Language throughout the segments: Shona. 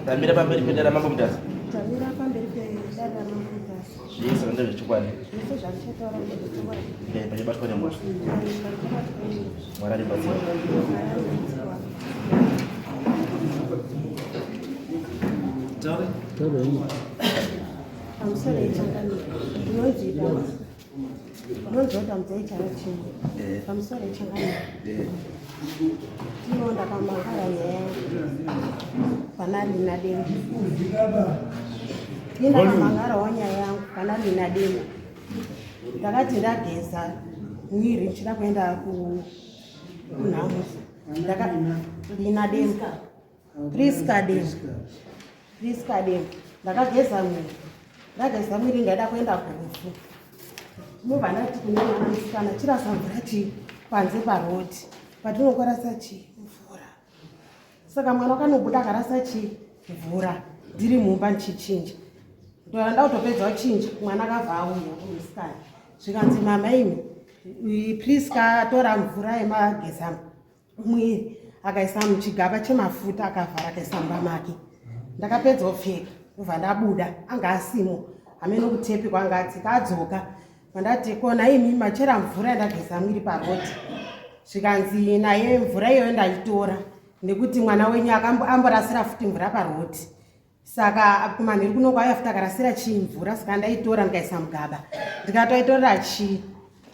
Tamira pamberi pedare raMambo Mutasa. Tamira pamberi pedare raMambo Mutasa. Zvese ndezvechokwadi. Zvese zvandichataura ndezvechokwadi. Eh, pachibatwa nemhosva. Mwari aribatsira. Taure. Pamusoro ichangamira. Ndinonzi Ndinonzi Dambudzai Charachimwe. Eh. Pamusoro ichangamira. Eh. Tino ndakamangara nyaya yangu pana Lina Demo. Ini ndakamangarawo nyaya yangu pana Lina Demo. Ndakati ndageza mwiri ndichida kuenda kunhamo. Ndaka Lina Demo. Priska Demo. Priska Demo. Ndakageza mwiri. Ndageza mwiri ndaida kuenda kurufu. Ndobva ndati kune mwana musikana chirasa mvura chii panze parodi. Patinokorasa chii mvura. Saka mwana wakanobuda akarasa chii mvura ndiri mumba ndichichinja. Ndoda ndakutopedza kuchinja mwana akabva auya musikana. Zvikanzi mama imi Priska atora mvura yemageza mwiri akaisa muchigaba chemafuta akavhara akaisa mumba make ndakapedza kupfeka ndobva ndabuda anga asimo hameno kutepi kwanga atsika adzoka vandati kona imi machera mvura yandageza mwiri paroti zvikanzi naye mvura iyoyo ndaitora nekuti mwana wenyu amborasira futi mvura paroti Saka kumanheru kuno kwauya futi akarasira chii mvura saka ndaitora ndikaisa mugaba ndikatoitorera chii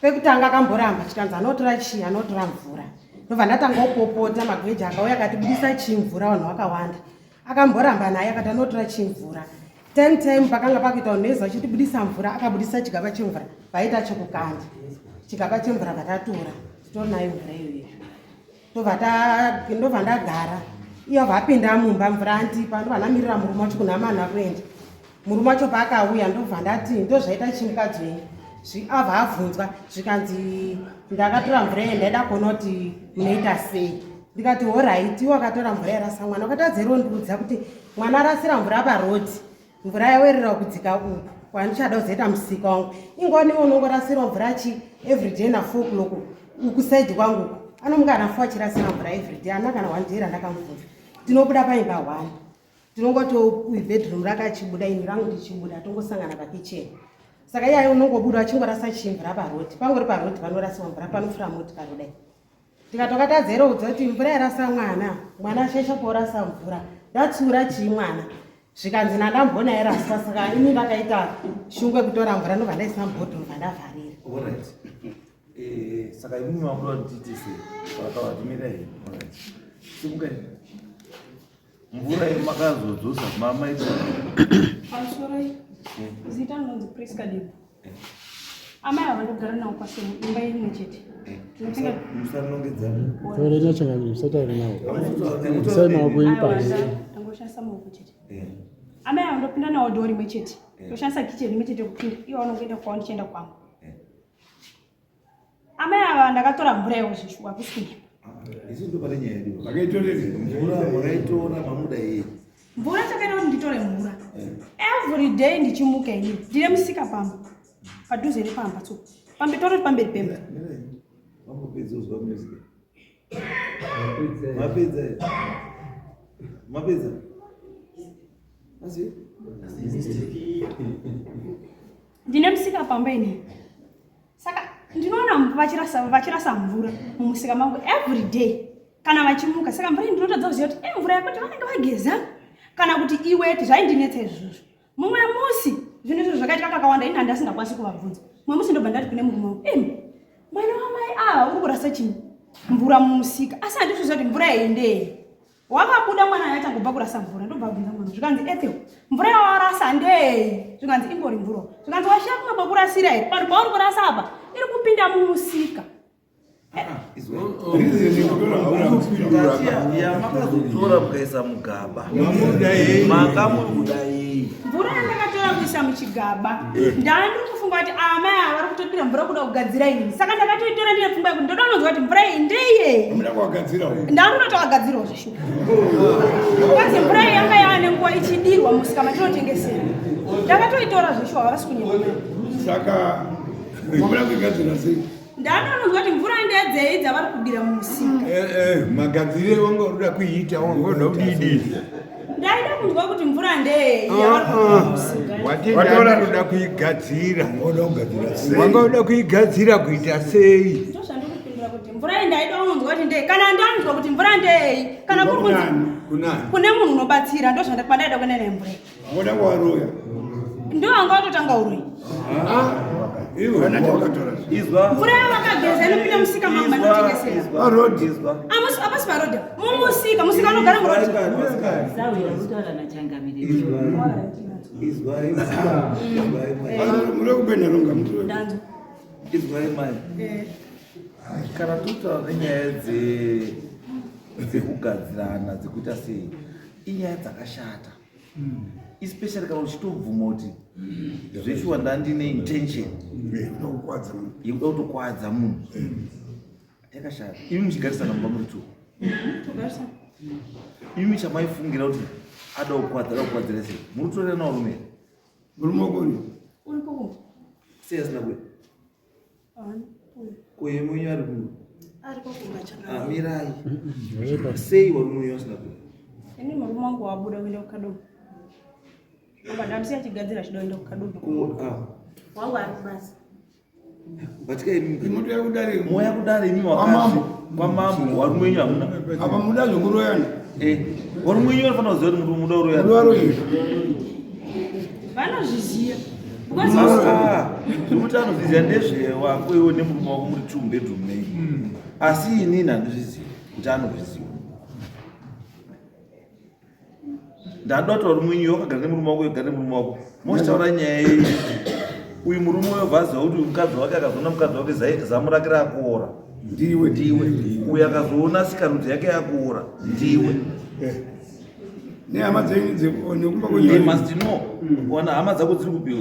pekutanga akamboramba chikanzi anotora chii anotora mvura ndobva ndatanga kupopota magweja akauya akati budisa chii mvura vanhu vakawanda akamboramba naye akati anotora chii mvura time time pakanga pakuita unhezi vachiti budisa mvura akabudisa chigaba chemvura vaita chekukanda chigaba chemvura vatatora titori nayo mvura iyoyo ndobva ndagara iyo vapinda mumba mvura andipa ndobva ndamirira murume wacho kuna manhu akuenda murume wacho paakauya ndobva ndati ndozvaita chimukadzi wenyu abva abvunzwa zvikanzi ndakatora mvura iye ndaida kuona kuti munoita sei ndikati horaiti iwe wakatora mvura yarasa mwana wakatadza rondiudza kuti mwana arasira mvura parodi mvura yawerera kudzika uku kwandichada kuzoita musika wangu ingoni unongorasira mvura chi everyday na four o'clock uku side kwangu uku anomuka ana four achirasira mvura everyday ana kana one day randakamubvunza tinobuda paimba one tinongoti uyu bedroom rake achibuda ini rangu ndichibuda tongosangana pakitchen saka iyaye unongobuda achingorasa chimvura parodi pangori parodi panorasiwa mvura panofura motikari kudai Ndikati wakatadza here kuudza kuti mvura yarasa mwana, mwana ashaisha porasa mvura, ndatsiura chii mwana? Zvikanzi nandambona yaraswa, saka ini ndakaita shungu yekutora mvura ndobva ndaisa mubhodhoro ndobva ndavharira. Alright. Eh, saka imimi mamuda kuti tiite sei? Vakavatimira here? Alright. Simukai. Mvura yemakazodzosa mamaita. Pamusoro zita rinonzi Priska Debo. Amai ava ndogara navo kwasemu imba imwe chete. Musanongedzana. Taura nachangamire musataure navo. Musai maoko enyu pasi. Ndangoshandisa maoko chete. Amai ava ndopinda navo dhoo rimwe chete. Ndoshandisa kitchen imwe chete kupinda. Ivo vanongoenda kwavo ndichienda kwangu. Amai ava ndakatora mvura yavo zvishuwa hakusi kunyepa. Isu ndo pane nyaya yedu. Makaitoreri mvura makaitora mamuda yei? Mvura chakaita kuti nditore mvura. Every day ndichimuka ini ndine musika pamba. Padhuze nepamba so. Pambe toro pamberi pemba. Mambopedza uzwa music. Mapedza. Mapedza. Asi? Ndine musika pamba ini. Saka ndinoona vachirasa vachirasa mvura mumusika mangu every day kana vachimuka. Saka mvura ndinotadza kuziva kuti eh, mvura yekuti vanenge vageza kana kuti iweti zvaindinetsa izvozvo. Mumwe musi zvinhu izvo zvakaitika kakawanda ini handasingakwanisi kuvabvunza. Mumwe musi ndobva ndati kune murume wangu, imi mwana wamai ava uri kurasa chii mvura mumusika asi handizviziva kuti mvura iyi ndei Wakabuda mwana ayo achangobva kurasa mvura ndobva abvunza mwana zvikanzi Ethel mvura yawarasa ndei zvikanzi ingori mvura zvikanzi washiya kumwe kwekurasira here panhu pauri kurasa apa iri kupinda mumusika yamakazotora mukaisa mugaba manga muri kudai mvura yandakatora kuisa muchigaba ndandiri kufunga kuti amai ava vari kutodira mvura kuda kugadzira ini saka ndakatoitora ndine pfungwa yekuti ndoda unonzwa kuti mvura iyi ndeyei Ndakunotovagadzirawo zveshuwa. Kwanzi mvura iyi yanga yaane nguva ichidirwa musika matinotengesera. Ndakatoitora zveshuwa havasi kunyepa. Saka mamuda kuigadzira sei? Ndanonzwa kuti mvura ndedzei dzavari kudira mumusika. Eh, eh, magadzirire wanga unoda kuiita wanga unoda kudidi. Ndaida kunzwa kuti mvura ndeyei yavari kudira mumusika. Wati ndanoda kuigadzira. Wanga unoda kuigadzira kuita sei? Ndozvandikupindura kuti mvura iyi ndaida kunzwa kuti ndeyei. Kana ndanzwa kuti mvura ndeyei, kana kuri kunzi Kunani? kune munhu unobatsira ndozvandaida kuenda nemvura iyi. Ngoda waroya. Ndo anga watotanga uroyi. Izwa. Mvura yavakageza inopinda musika mangu manotengesera. Parodi. Amusi apasi parodhi. Mumusika, musika unogara murodhi. Sauya kutaura nachangamire. Izwai. Muri kubenheronga mutwe. Ndanzwa. Izwai mai. Kana totaura nenyaya dzekugadzirana dzekuita sei inyaya dzakashata especially kana uchitobvuma kuti zveshuwa ndandine intention Kukwadza munhu. yekuda kutokwadza munhu yakashata imi muchigarisana mumba muri two Togarisa. imi chamaifungira kuti ada kukwadza ada kukwadzira sei muri kutorerana varume here? Murume wako ni? Uripo kumba. Sei asina kuya Haana. Uyu. koye mwenyu ari kumba Ariko kumba changamire. amirai sei varume wenyu asina kuya Ini murume wangu wabuda kuenda kukadoma. Amba ndamusiya achigadzira achida kuenda kukadoma. ko ah Wangu ari kubasa. batika imi Moto yakudare. moya kudare imi wakadzi Kwamambo. kwamambo varume wenyu hamuna Apa muda zvekuroyana. Eh, varume wenyu vanofanira kuziva kuti muda uroyana Muda Vanozviziva. Because Ah, zvekuti anozviziva ndezvewako iwe nemurume wako muri two bedroom menyu asi inini handizvizivi kuti anozviziva ndada kuti varume wenyu wakagara nemurume wako wegara nemurume wako mochitaura nyaya yenyu uyu murume uyo bvaziva kuti mukadzi wake akazoona mukadzi wake zamu rake rakuora Ndiwe. Ndiwe. Uyu akazoona sikarudzi yake yakuora ndiwe. Nehama dzenyu nekumba They kwenyu. must know. Wana hama dzako dziri kupiwa.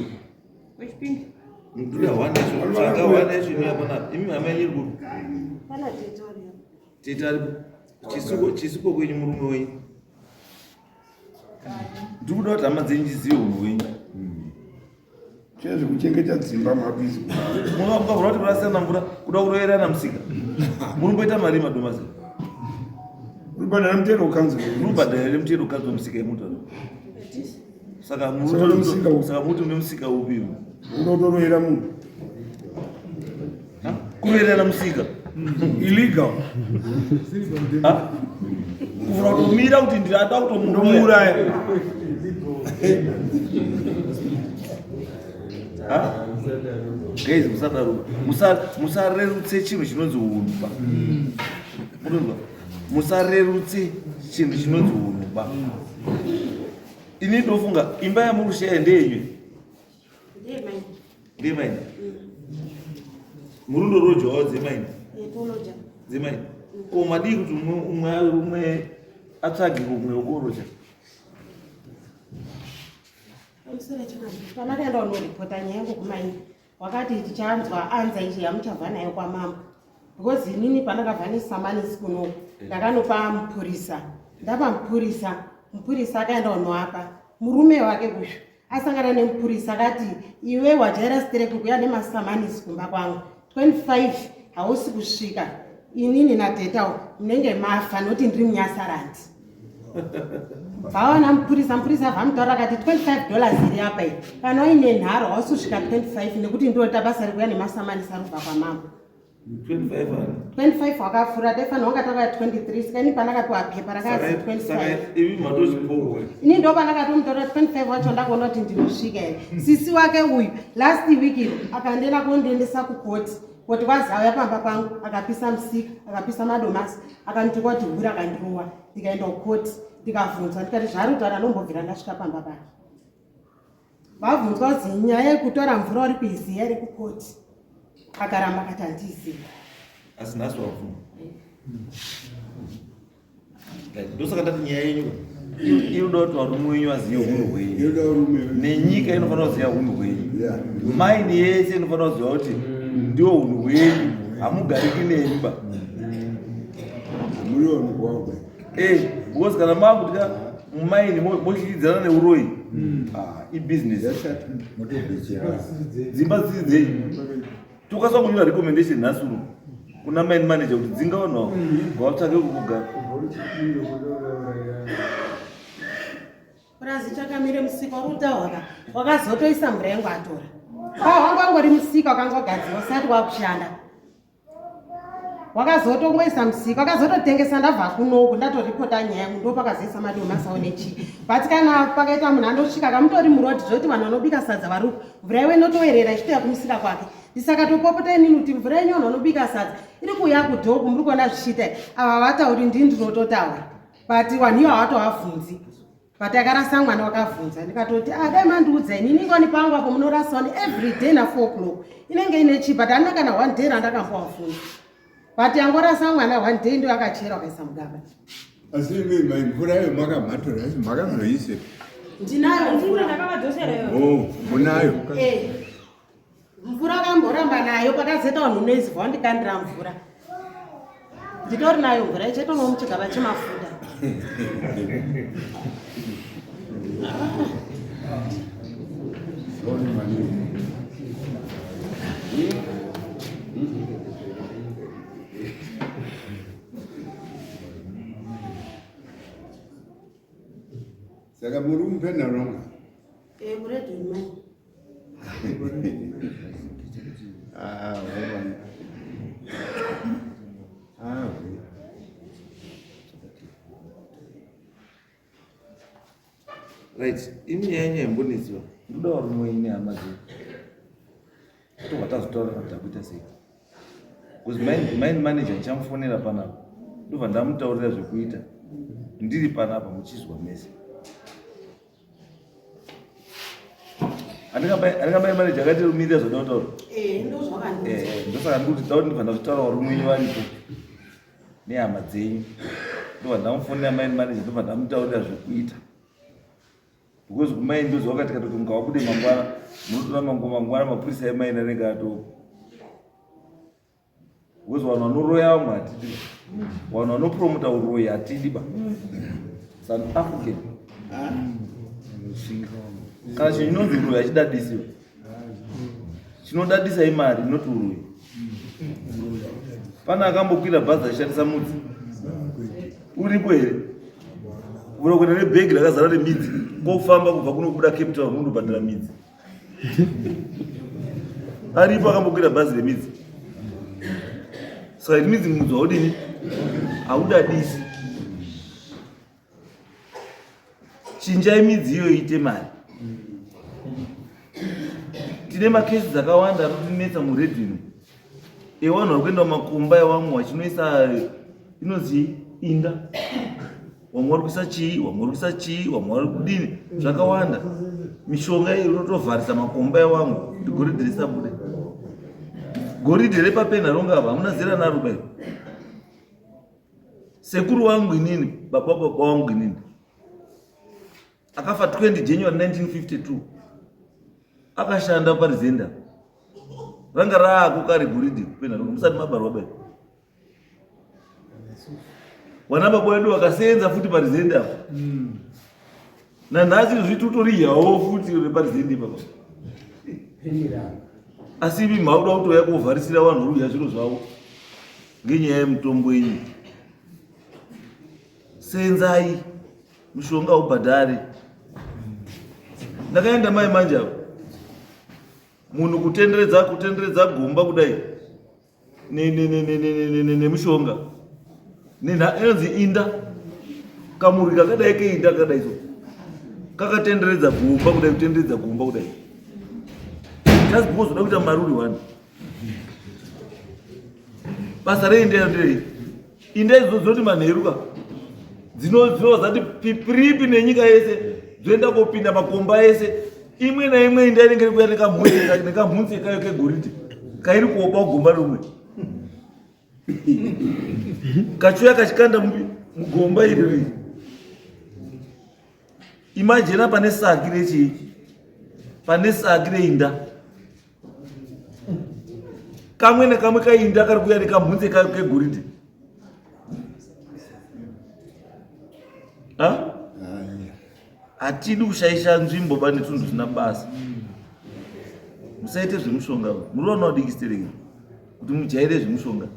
Wechipingi. Ndoda one yacho, tsvaga one yacho inoya panapa. Imi hama yenyu iri kupi? Pana tete vari apa. Tete aripo. Chisiko chisiko kwenyu murume wenyu. Ndiri kuda kuti hama dzenyu dzizive unhu hwenyu. Chezvekuchengeta dzimba mabhizi. Mungavhura kuti murasirana mvura kuda kuroverana musika. Murumboita mari madomasi. Uribhadhara mutero wekanzuru. Murubhadhara here mutero wekanzuru musika yemutauro? Saka Saka musika upi? saka muti mune musika upi iwe? Unotoroyera munhu. Ha? Kuroverana musika. Illegal. Ha? Kuvhura kutomira kuti ndinoda kutomuuraya. Ndomuuraya. Ha? Guys, musadaro. Musarerutse chinhu chinonzi unhu ba. Munonzwa? Musarerutse chinhu chinonzi unhu ba. Ini ndofunga imba yamuri kusheya ndeyenyu. Ndiye mai. Ndiye maini. Muri ndorojawo dzemaini. Yetoloja. Dzemaini. Ko madii kuti umwe umwe atsvage kumwe wekoroja? Pamusoro changamire. Pandakaenda kunoripota nyaya yangu kumaini, wakati tichanzwa anza ichi yamuchabva nayo kwamambo. Because inini pandakabva nesamanisi kunoku, ndakanopa mupurisa. Ndapa mupurisa, mupurisa akaenda kunoapa murume wake kusho. Asangana nemupurisa akati iwe wajaira stereki kuuya nemasamanisi kumba kwangu. 25 hausi kusvika. Inini natetawo munenge mafa noti ndiri munyasarandi. Vaona mupurisa, mupurisa vamutaura akati $25 iri apa iyi. Kana uine nharo hausi kusvika 25 nekuti ndinoita basa rekuuya nemasamanisi arikubva kwamambo. 25 ani? 25 wakapfuura taifanira kunga takauya 23 saka ini pandakapiwa pepa rakazi 25. Saka imi matochipohwa. Ini ndo pandakatomutaura 25 wacho ndakuona kuti ndinosvika here. Sisi wake uyu last week iro akandienda kundiendesa kukoti. Kuti kwazi auya pamba pangu akapisa musika, akapisa madomasi, akandituka kuti hure akandirowa. Ndikaenda kukoti ndikabvunzwa ndikati zvaari kutaura anombobvira ndasvika pamba pake. Vabvunzwa kuti nyaya yekutora mvura uri kuiziva here kukoti. Akaramba akati handiizivi. Asi nhasi wabvuma. Ndosaka ndati nyaya yenyu inoda kuti varume wenyu vazive hunhu hwenyu. Inoda varume. Nenyika inofanira kuziva hunhu hwenyu. Yeah. Maini yese inofanira kuziva kuti ndiwo hunhu hwenyu. Hamugariki nemi ba. Muri vanhu kwavo. Eh, because kana makuti mumaini mochichidzana neuroyi. Ah, ibusiness. Yashata. Dzimba dzisiri dzenyu. Tokwanisa kunyora recommendation nhasi uno kuna mine manager kuti dzinga vanhu avo ngavatsvake kukugara. Purazi chakamire musika uri kutaura wakazotoisa mvura yangu atora. Wanga wangori musika wakangogadzirwa usati wakushanda. Wakazotongoisa musika wakazototengesa ndabva kunoku ndatoripota nyaya yangu ndopakazoisa madomasi awo nechii. But kana pakaita munhu andosvika kamutori muroad zvekuti vanhu vanobika sadza vari uku mvura iwe inotoerera ichitouya kumusika kwake. Ndisaka topopota inini kuti mvura yenyu vanhu vanobika sadza iri kuuya kudhoku muri kuona zvichiita ava vatauri ndini ndinototaura. But vanhu ivo havatovabvunzi. But akarasa mwana wakavhunza ndikatoti ah dai mandiudza inini ingoni pangu apo munorasa wani every day na 4 o'clock inenge ine chii but handina kana one day randakambowavhunza but angorasa mwana one day ndo akachera wakaisa mugaba. Asi imi mai mvura iyo makamhatora asi makazoisepi? Ndinayo mvura ndakavadzosera iyo. Oh, munayo. Eh. Mvura akamboramba nayo pakazoita vanhu noise vawandikandira mvura. Nditori nayo mvura ichatono muchigaba chemafuta. Sorry maningi. Saka muri muPenhalonga? Eh, kuRedwin mine. Ah, woman. Ah, right ini nyaya yenyu haimbonetsi ndoda varume wenyu nehama dzenyu tobva tazotaura kuti takuita sei because mine manager ndichamufonera panapa ndobva ndamutaurira zvekuita ndiri panapa muchizwa mese andingamai manager akati rumirira zvoda kutaura eh, eh, ndosaka ndikuti tauri ndibva ndazvitaura varume wenyu varipo nehama dzenyu ndobva ndamufonera mine manager ndobva ndamutaurira zvekuita because kumaini ndoziva wakati katoti mukawabude mangwana munotora mangwana mapurisa emaini anenge ato because vanhu vanoroya vamwe hatidi vanhu vanopromota uroyi hatidi ba south african kana chinhu chinonzi uroyi hachidadisiwa chinodadisa imari not uroyi pane akambokwira bhazi achishandisa mudzi uripo here kuda kuenda nebhegi rakazara nemidzi kofamba kubva kunobuda cape town unobhadhara midzi aripo akambokwira bhazi remidzi saka it means mudzi haudini haudadisi chinjai midzi iyo iite mari tine makesi dzakawanda anotinetsa muredhino evanhu vari kuenda mumakomba evamwe vachinoisa inonzi inda vamwe vari kuisa chii vamwe vari kuisa chii vamwe vari kudini zvakawanda mishonga iyi unotovharisa makomba evamwe kuti goridhe risabude goridhe repapena rongava hamuna zera naro bai sekuru wangu inini baba baba wangu inini akafa 20 January 1952 akashanda parizenda ranga raako kare goridhe kupena musati mabarwa bai wana baba wedu vakasenza futi parizenda apo mm. nanhasi zvitutoriyawo futi reparizenda ipapa asi imi mauda kutouya kovharisira vanhu rudya zviro zvavo ngenyaya yemutombo yenyu senzai mushonga ubhadhare ndakaenda mai manje apo munhu kutenderedza kutenderedza gomba kudai nemushonga inonzi inda kamuri kakadai keinda kakadai so kakatenderedza gomba kudai kutenderedza gomba kudai just because uda kuita mari uri one basa reinda nderei inda idzo dzinoti manheru ka dzinova dzati pipiripi nenyika yese dzoenda kopinda makomba ese imwe naimwe inda inenge iri kuya nekamhunzi kayo kegoridhe kairi kuopa kugomba rimwe kachiuya kachikanda mugomba iri riri imajena pane saki rechii pane saki reinda kamwe nekamwe kainda kari kuya nekamhunze kayo kegoridhe hatidi kushaisha nzvimbo ba netunhu tusina basa. Musaite zvemushonga. Muri vana vadiki stereki kuti mujaire zvemushonga.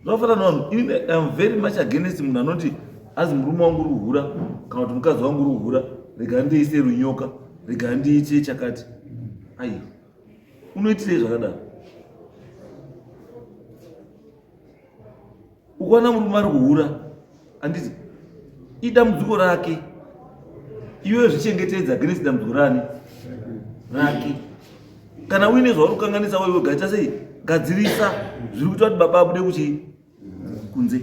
Zvakafanana nevanhu, ini am very much against munhu anoti azi murume wangu uri kuhura kana kuti mukadzi wangu uri kuhura, rega ndiise runyoka, rega ndiite chakati. Aiwa, unoitirei zvakadaro? Ukaona murume ari kuhura, handiti idambudziko rake, iwe zvichengetedza against dambudziko rani rake. Kana uine zvauri kukanganisa wewe, gaita sei, gadzirisa zviri kuita kuti baba abude kuchii kunze.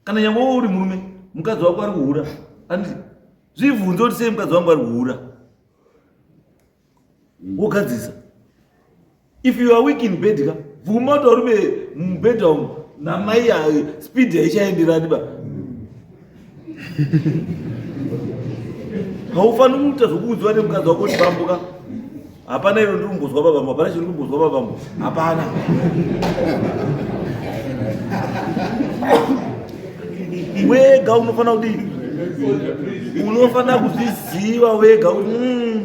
Kana nyangwe uri murume, mukadzi wako ari kuhura, handiti zvibvunze kuti sei mukadzi wangu ari kuhura, wogadzirisa. If you are weak in bed ka, bvuma kuti varume mubhedha umu namai speed haichaenderani ba. Haufaniri kuita zvokuudziwa nemukadzi wako kuti bambo ka, hapana iro ndiri kumbozwa babambo, hapana chiri kumbozwa babambo, hapana. Wega unofanira kudii? Unofanira kuzviziva wega kuti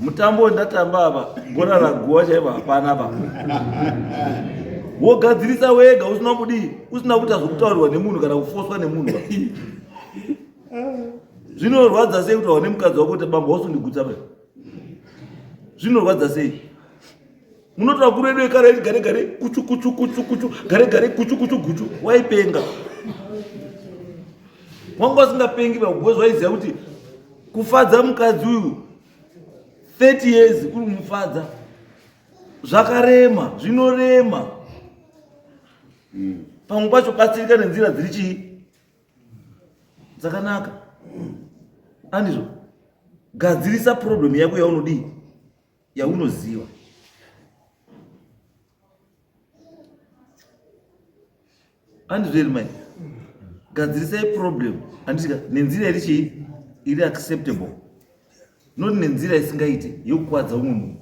mutambo wendatamba apa bhora raguwa chaivo hapana pa. Wogadzirisa wega usina kudii, usina kuita zvokutaurirwa nemunhu kana kufoswa nemunhu. Zvinorwadza sei kutaura nemukadzi wako kuti bambo wasundigutsa pa? Zvinorwadza sei? Munotora kuru edu ekare gare gare kuchu kuchu kuchu kuchu gare gare kuchu kuchu guchu, waipenga. Wanga usingapengi ba, because waiziva kuti kufadza mukadzi uyu 30 years kuri kumufadza zvakarema, zvinorema. Pamwe pacho batsirika nenzira dziri chii dzakanaka, andizvo? Gadzirisa problem yako yaunodii, yaunoziva. Andizvo iri mai, gadzirisai problem andisika nenzira iri chii iri acceptable, not nenzira isingaite yokukwadza umwe munhu.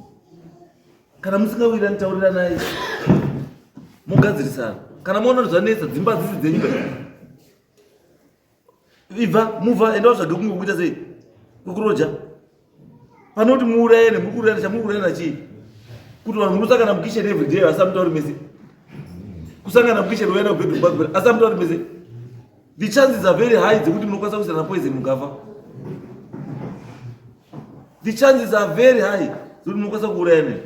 Kana musingawirani, tauriranai mugadzirisana. Kana maona kuti zvanetsa, dzimba dzisi dzenyu, ibva muvha, enda utsvage kumwe kuita sei kwekuroja. Panoti muurayane, muri kuurayana, chamuri kuurayana chii? Kuti vanhu muri kusangana mukitchen every day asi amutauri mese. Kusangana mukitchen woenda kubedroom kwako asi amutauri mese. The chances are very high dzekuti munokwanisa kuisana poison mukafa. The chances are very high dzekuti munokwanisa kuurayana.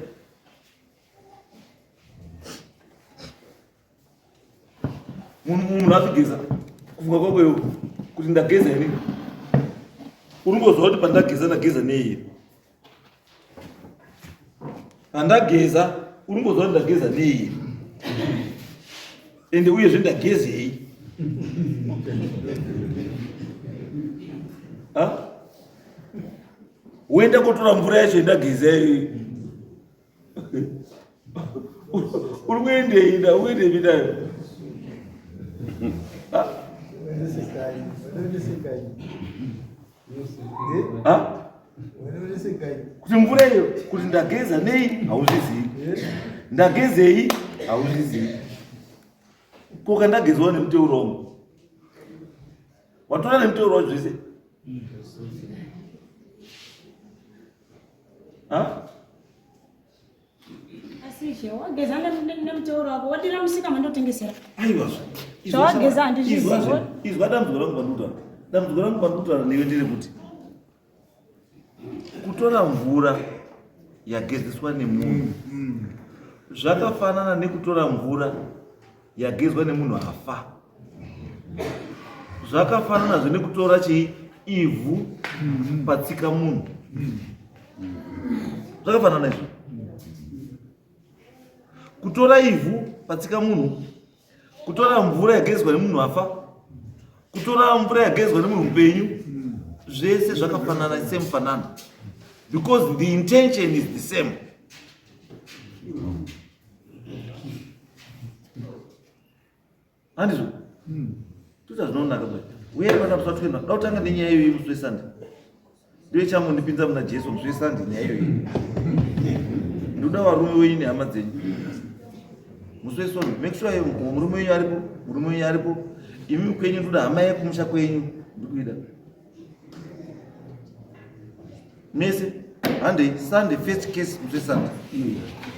Munhu azvigeza kufunga kwako iwe kuti ndageza ini, unongozwa kuti pandageza ndageza nei, pandageza unongozwa kuti ndageza nei, ende uyezve ndagezei. Woenda kotora mvura yacho yendageza iyo, uri kuendei na uendepi nayo? Kuti mvura iyo kuti ndageza nei hauzvizivi, ndagezei hauzvizivi, ko kandagezwawo nemuteuro wangu, watora nemuteuro wacho zvese. Asi ishe wageza nemuteuro wako wadira musika mandotengesera. Aiwa. Zvawageza handizvizivi. Izwa dambudziko rangu pandikutaura. Dambudziko rangu pandikutaura newe nderekuti kutora mvura yagezeswa nemunhu zvakafanana nekutora mvura yagezwa nemunhu afa. Zvakafananazve nekutora chii ivhu patsika munhu. Zvakafanana izvo. Kutora ivhu patsika munhu, kutora mvura yagezwa nemunhu afa, kutora mvura yagezwa nemunhu mupenyu, zvese zvakafanana, same fanana, because the intention is the same. Handizvo? Tuta zvinonaka bwe. Uye vana musatwena. Da kutanga nenyaya iyoyi musi weSunday. Ndiyo ichangondipinza muna Jesu musi weSunday nyaya iyoyi. Ndoda varume wenyu nehama dzenyu. Musi weSunday make sure murume wenyu aripo, murume wenyu aripo. Imi kwenyu ndoda hama yekumusha kwenyu ndikuida. Mese handei. Sunday, first case musi weSunday.